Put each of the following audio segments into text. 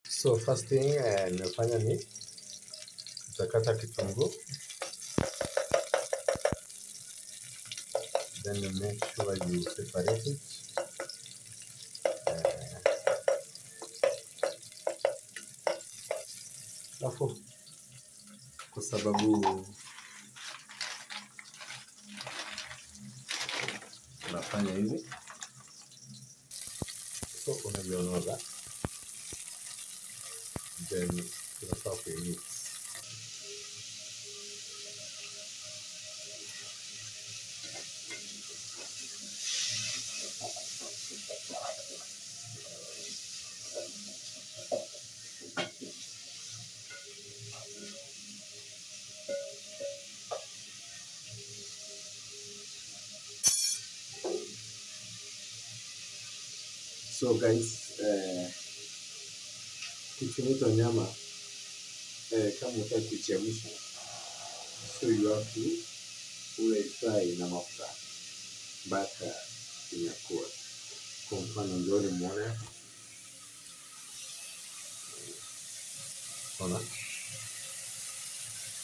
So first thing nimefanya ni nitakata kitunguu, then you make sure you separate it. Alafu kwa sababu unafanya hivi, so unavyonoza, then unafaa kuimix. So guys, kitu inaitwa nyama, kama unataka kuichemsha, so you have to ule fry na mafuta mpaka inakuwa. Kwa mfano njooni muone hapa. Ona.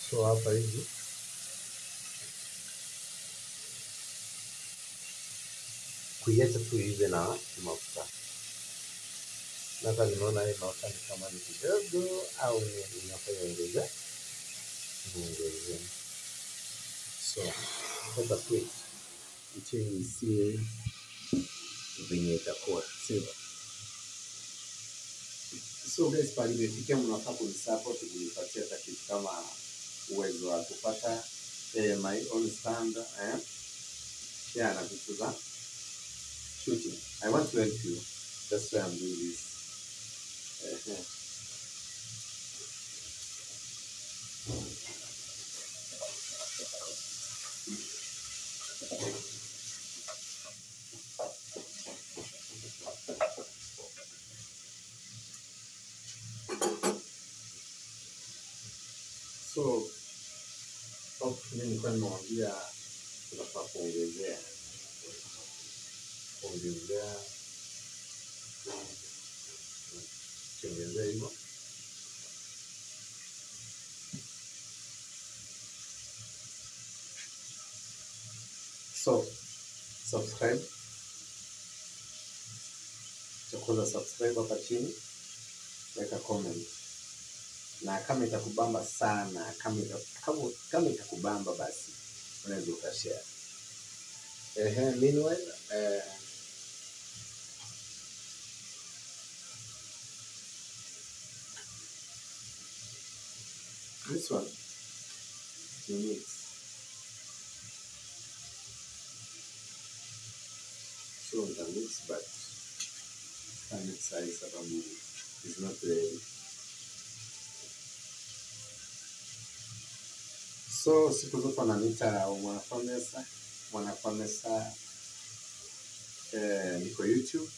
So hapa hivi kuiacha tu iive na mafuta. Sasa nimeona hii mafuta ni kama ni kidogo au ni inafaa iongeze. Niongeze. So let us wait until we see venye itakuwa, sivyo? So guys, pale imefikia mnafaa kunisupport, kunipatia hata kitu kama uwezo wa kupata my own stand, yeah, na vitu za shooting. I want to help you. That's why I'm doing this. So, mimi nilikuwa nimewambia tunafaa kuongezea. Kuongezea. Kuongezea hivyo. So, subscribe. Cha kwanza subscribe hapa chini, weka comment. Na kama itakubamba sana, kama itakubamba basi unaweza ukashare. Meanwhile, this one you mix. So the mix, but mix size sababu is not ready. So siku zote wananiita Mwanafamesa, Mwanafamesa. Niko YouTube.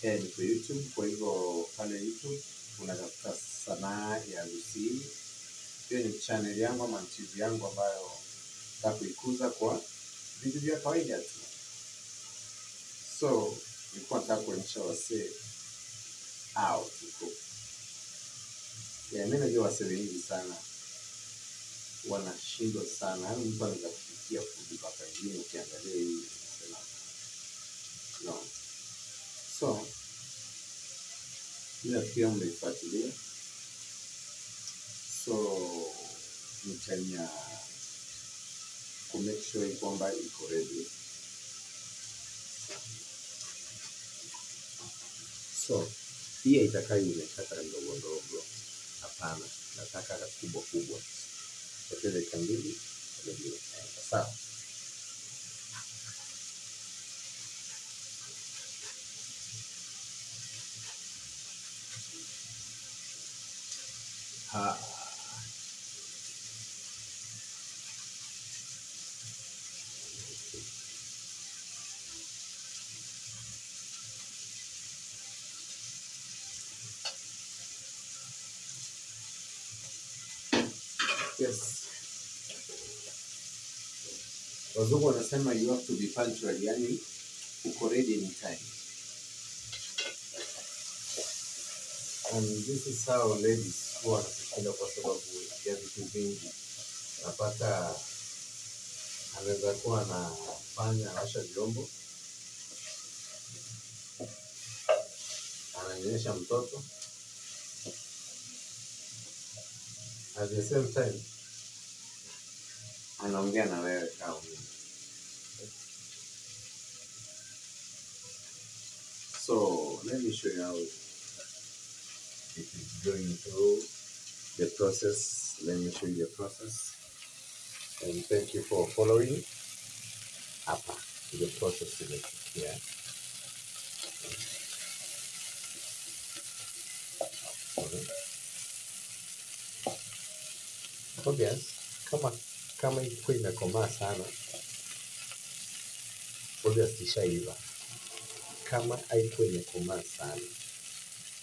Niko YouTube, kwa hivyo pale YouTube unatafuta sanaa ya Gusii. Hiyo ni channel yangu ama TV yangu ambayo nataka kuikuza kwa vitu vya kawaida tu. So nilikuwa nataka kuonyesha wasee au tuko. Mimi najua wasee wengi sana wanashindwa sana. Yaani mtu anaweza kufikia food mpaka ingine ukiangalia hii unasema no. So mimi nafikiri mnaifuatilia. So nitania ku make sure kwamba iko ready. So hii itakaa imekata ndogo ndogo. Hapana, nataka kubwa kubwa. Kwa dakika mbili ndio sawa. Yes. Wazungu wanasema you have to be punctual, yani uko ready anytime. And this is how ladies huwa wanatushinda kwa sababu ya vitu vingi. Napata anaweza kuwa anafanya osha vyombo, ananyonyesha mtoto, at the same time anaongea na wewe kama mimi. So let me show you how it is going through the process. Let me show you the process. And thank you for following hapa the process imefikia. Okay. Obvious, kama ilikuwa imekomaa sana, obvious ishaiva. Kama haikuwa imekomaa sana,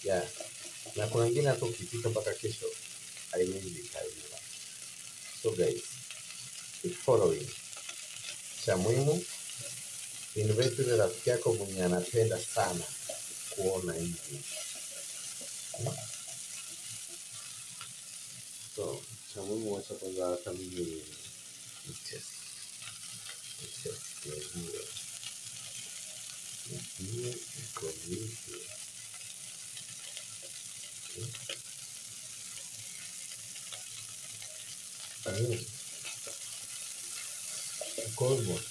yeah. Na kuna wengine hata ukipika mpaka kesho haiwezi ikaiva. So guys, keep following. Cha muhimu, invite yule rafiki yako mwenye anapenda sana kuona hivi. So cha muhimu, wacha kwanza hata mimi ni test. Ni test nijue. Nijue iko vipi. Iko almost.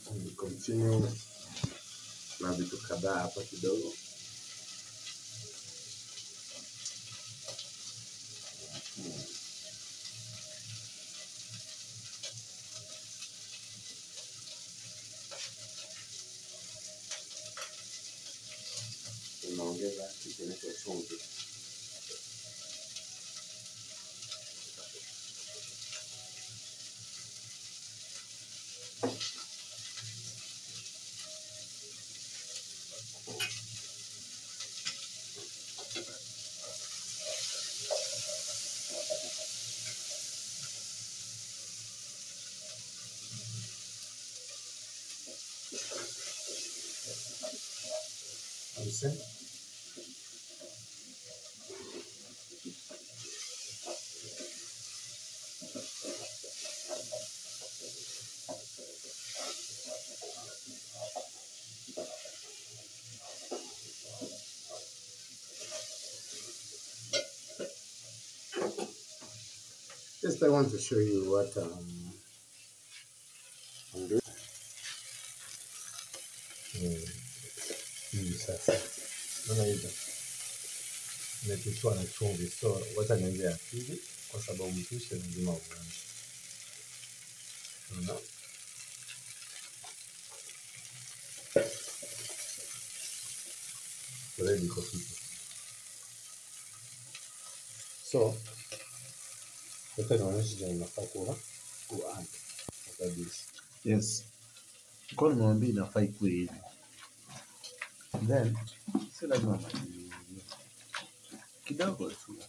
And continue na vitu kadhaa hapa kidogo. Unaongeza kitu kinaitwa chumvi. You see? Just I want to show you what I'm doing. Hii sasa naona hivi nimepishiwa na chumvi, so wacha nianze ya pili kwa sababu mpishi lazima uanze. Unaona? Ready kwa kitu. So wacha nionyeshe jinsi inafaa kuwa kuanza kabisa. Yes. Kwa nimwambia inafaa ikuwe hivi. Then si lazima maji mingi, kidogo tu.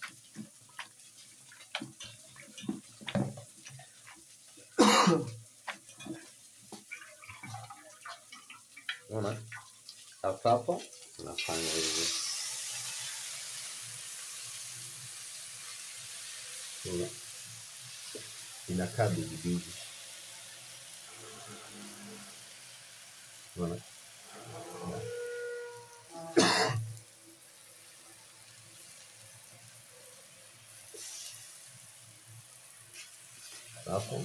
Unaona? Hapo unafanya hivi. Unaona? Inakaa bigi. Unaona? Alafu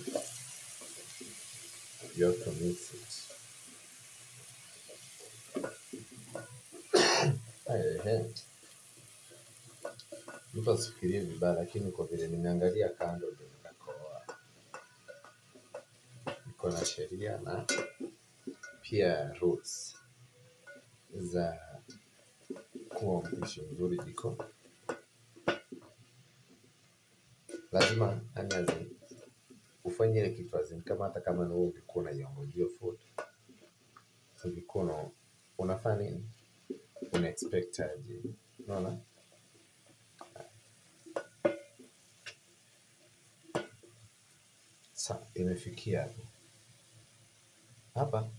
you have to mix it. Ehe. Mtu asifikirie vibaya, lakini kwa vile nimeangalia kando ndio nikakoa. Niko na sheria na pia rules za kuwa mpishi mzuri jiko. Lazima yani ufanye ile kitu azim, kama hata kama ni wewe ulikuwa unaiongojea food, ulikuwa unafanya nini? Una expect aje? Unaona? Sa imefikia hapo. Hapa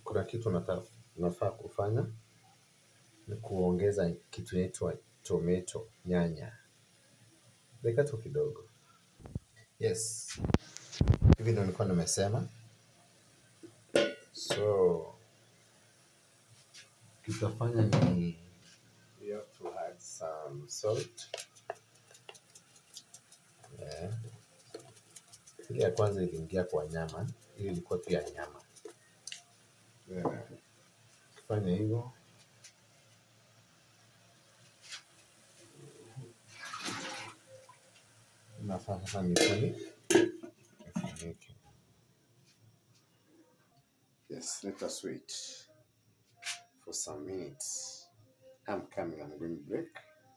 kuna kitu nafaa kufanya ni kuongeza kitu inaitwa tomato, nyanya. Dakika tu kidogo. Yes. Hivi ndio nilikuwa nimesema. So kitafanya ni we have to add some salt. Yeah. Ile ya kwanza iliingia kwa nyama, ile ilikuwa tu ya nyama. Yeah. Fanya hivyo. Nafaa sasa nifunike. Yes, let us wait for some minutes. I'm coming, I'm going break,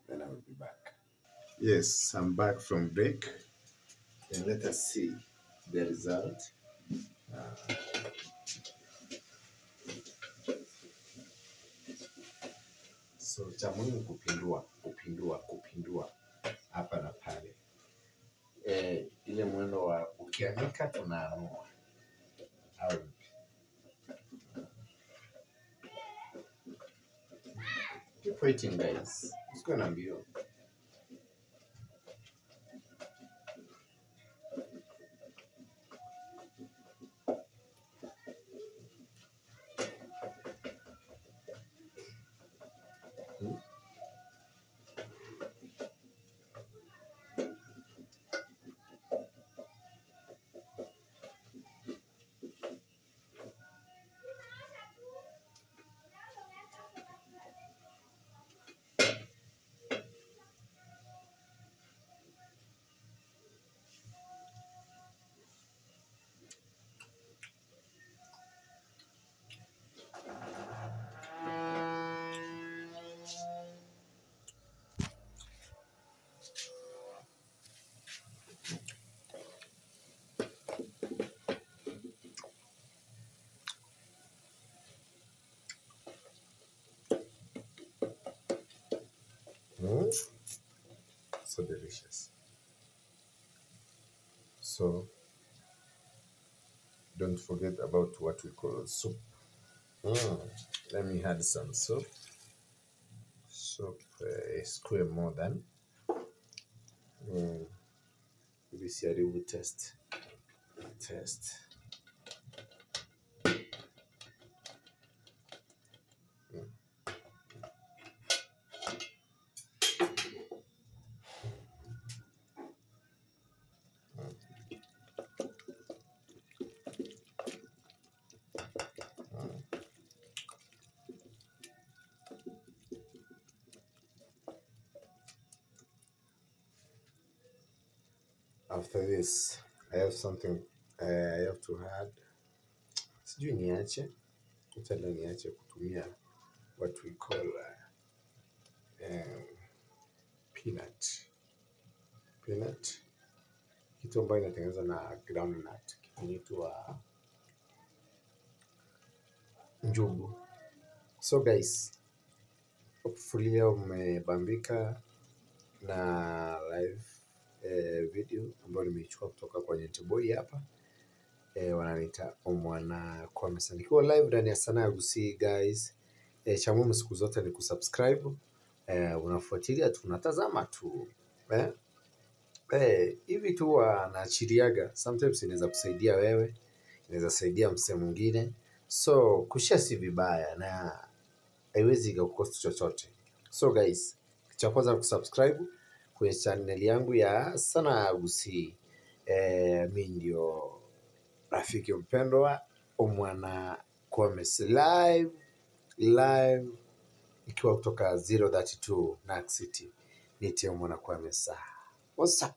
then I will be back. Yes, I'm back from break. Then let us see the result. So cha muhimu kupindua, kupindua, kupindua hapa na pale. Ile mwendo wa ukianika tunaanua. Au keep waiting guys. It's gonna be on. So delicious. So don't forget about what we call soup. Let me add some soup. Soup square more than. Visiharibu test. Test. After this, I have something I have to add. Sijui niache, utala niache kutumia what we call peanut. Peanut, kitu ambayo inatengenezwa na groundnut, kitu inaitwa njugu. So guys, hopefully leo mmebambika na live video ambayo nimeichukua kutoka kwa Nyente Boy hapa. Wananiita Omwana Kwame. Nikiwa live ndani ya Sanaa ya Gusii guys. Cha muhimu siku zote ni kusubscribe. Unafuatilia tu, unatazama tu. Hivi tu wanaachiliaga. Sometimes inaweza kusaidia wewe, inaweza saidia msee mwingine. So kushare si vibaya na haiwezi kukukost chochote. So guys, cha kwanza kusubscribe kwenye channel yangu ya Sanaa ya Gusii. Mimi ndio rafiki mpendwa Omwana Kwame live ikiwa kutoka 032 Narc City. Niite Omwana Kwame. What's up?